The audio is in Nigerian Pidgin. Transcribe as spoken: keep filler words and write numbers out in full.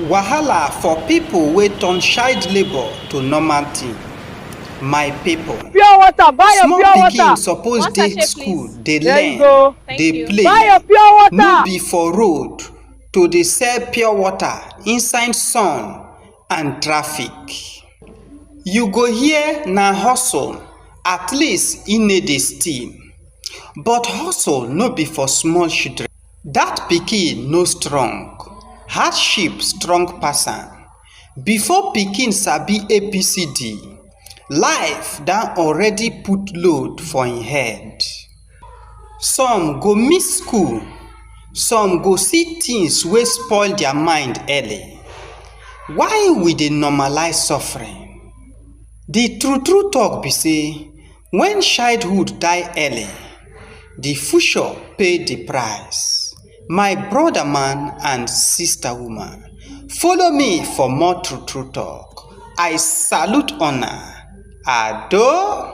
Wahala for people wey turn child labour to normal thing. My people, Pure water, buy your small pure pikin water. Suppose One dey sachet, school please. dey There you learn, go. Thank dey you. play. Buy your pure No water. Be for road to dey sell pure water inside sun and traffic. You go hear na hustle, at least e no dey steam. But hustle no be for small children. That pikin no strong, hardship strong pass am. Before pikin sabi A B C D, life don already put load for im head. Some go miss school, some go see things wey spoil their mind early. Why we dey normalize suffering? The true true talk be say, when childhood die early, the future pay the price. My brother man and sister woman, follow me for more true true talk. I salute una. Ado.